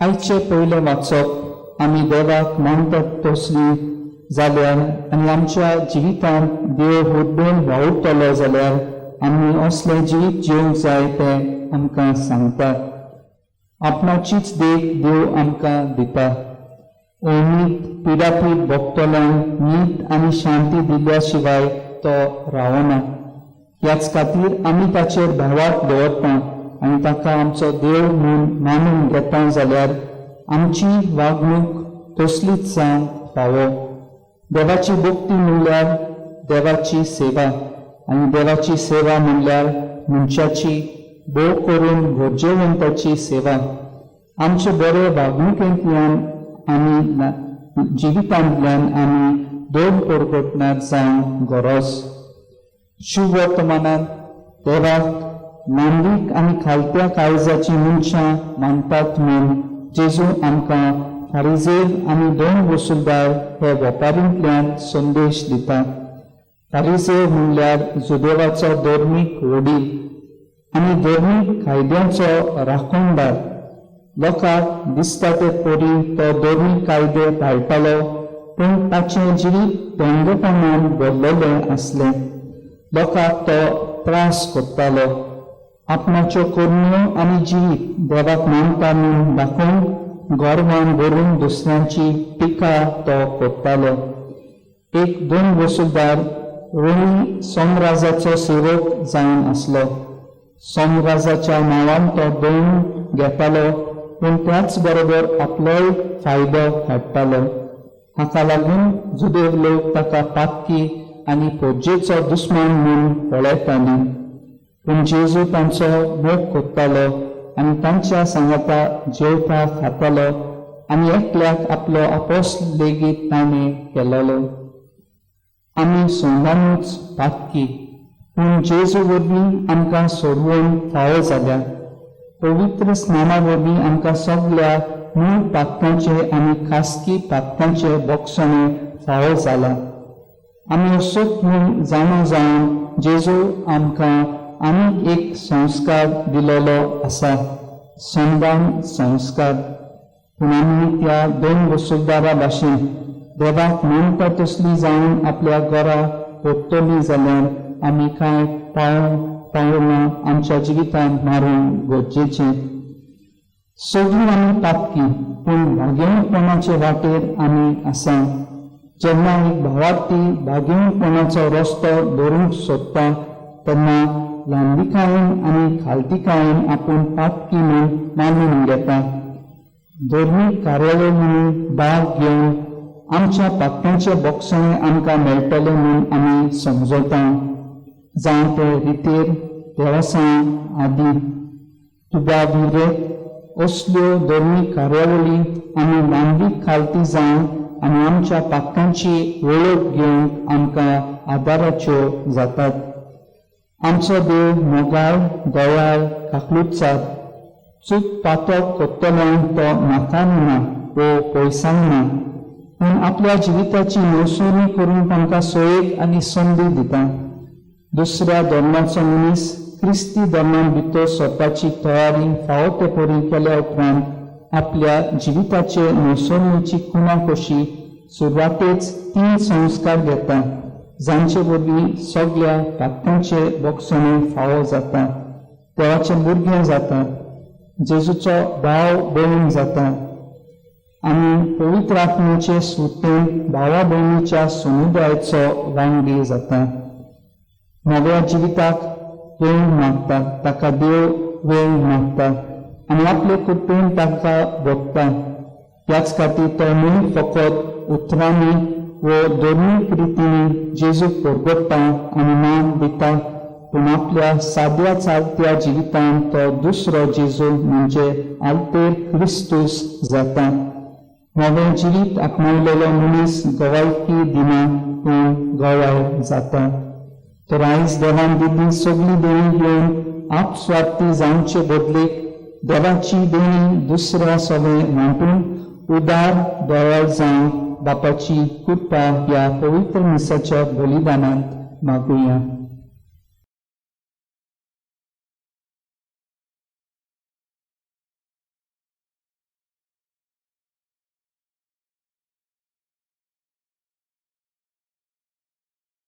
आयचें पयलें वाचप आमी देवाक मानतात तसली जाल्यार आनी आमच्या जिवितांत देव हुड्डून वावुरतलो जाल्यार आमी असलें जिवीत जिवंक जाय तें आमकां सांगता. आपणाचीच देख देव आमकां दिता. उमीद पिडापीड भोगतल्यांक न्हीद आनी शांती दिल्या शिवाय तो रावना. ह्याच खातीर आमी ताचेर भावार्थ दवरता आनी ताका आमचो देव म्हूण मानून घेता जाल्यार आमची वागणूक तसलीच जावंक फावो. देवाची भक्ती म्हणल्यार देवाची सेवा आनी देवाची सेवा म्हणल्यार मनशाची भोव करून गरजेवंताची सेवा. आमचे बरे वागणुकेंतल्यान आनी जिवितांतल्यान आमी दोन परगटनात जावंक गरज. शुभवर्तमानांत देवाक लांबीक आनी खालत्या काळजाची मनशां मानतात म्हूण जेजू आमकां फारिजेव आनी दोन वसुलदार हे वेपारींतल्यान संदेश दिता. फारिजेव म्हणल्यार जुदेवाचो धर्मीक वडील आनी धर्मीक कायद्यांचो राखणदार. लोकांक दिसता ते परी तो धर्मीक कायदे पाळटालो, पूण ताचें जिवीत पेंगपणान भरलेलें आसलें. लोकांक तो त्रास करतालो. आपणाच्यो करण्यो आनी जिवीत देवाक मानता म्हूण दाखोवंक गर्वान भरून दुसऱ्यांची टिका तो करतालो. एक दोन वसुलदार रोमी सोमराजाचो सेवक जावन आसलो. सोमराजाच्या नांवान तो दोन घेतालो, पूण त्याच बरोबर आपलोय फायदो काडटालो. हाका लागून जुदेव लोक ताका पातकी आनी पोज्जेचो दुस्मान म्हूण पळयताली. पूण जेजू तांचो मोग करतालो आनी तांच्या सांगाता जेवता खातालो आनी एकल्याक आपलो आपोस लेगीत ताणें केलोलो. आमी सोंदानूच पातकी, पूण जेजू वरवीं आमकां सोडवण फावो जाल्या. पवित्र स्नाना वरवीं आमकां सगल्या मूळ पातकांचे आनी खासगी पातकांचे बोगसणे फावो जाला. आमी असोच म्हूण जाणो जावन जेजू आमकां आनीक एक संस्कार दिलेलो आसा, संदान संस्कार. पूण आमी त्या दोन वसुलदारा भाशेन देवाक मानता तसली जावन आपल्या घरा परतली जाल्यार आमी कांय पावलां आमच्या जिवितांत मारूंक गरजेचें. सगळीं आमी पातकी, पूण भाग्यवंतपणाचे वाटेर आमी आसा. जेन्ना एक भावार्थी भाग्यवंतपणाचो रस्तो धरूंक सोदता तेन्ना ल्हानविकायेन आनी खालतिकायेन आपूण पातकी म्हूण मानून घेता. धर्मीक कार्यावळींनी भाग घेवन आमच्या पातकांचे बोगसणे आमकां मेळटलें म्हूण आमी समजता, जावं ते रितेर, देवसां आदी दुबाव विरेत असल्यो धर्मीक कार्यावळी आमी मानवीक खालती जावन आनी आमच्या पातकांची वळख घेवंक आमकां आदाराच्यो जातात. आमचो देव मोगाळ, दयाळ, काकलुतचार. चूक पातक करतल्यांक तो नाकारना वो पयसायना, पूण आपल्या जिविताची नवसोनी करून तांकां सोयेक आनी संदी दिता. दुसऱ्या धर्माचो मनीस क्रिस्ती धर्मान भितर सरपाची तयारी फावो ते परी केल्या उपरांत आपल्या जिविताचे नवसोनीची खुणा कशी सुरवातेच 3 संस्कार घेता, जांचे वरवीं सगल्या पातकांचे बोगसणे फावो जाता, देवाचें भुरगें जाता, जेजूचो भाव भयण जाता आनी पवित्र आत्म्याचे सुतेन भावा भयणीच्या समुदायाचो वांगडी जाता. नव्या जिविताक वेळ मागता, ताका देव वेळ मागता आनी आपले कृपेन ताका भोगता. ह्याच खातीर तो न्हय फकत उतरांनी वो धर्मीक रितींनी जेजूक परगट्टा आनी मान दिता, पूण आपल्या साद्या चालत्या जिवितांत तो दुसरो जेजू म्हणजे आल्तेर क्रिस्तूस जाता. नवें जिवीत आपणायलेलो मनीस गवायकी दिना, पूण गवाय जाता. तर आयज देवान दिल्ली सगळी देणी घेवन आपस्वार्थी जावचे बदलेक देवाची देणी दुसऱ्या सगळें वांटून उदार दयाळ जावन बापाची कृपा ह्या पवित्र मिसाच्या बलिदानांत मागुया.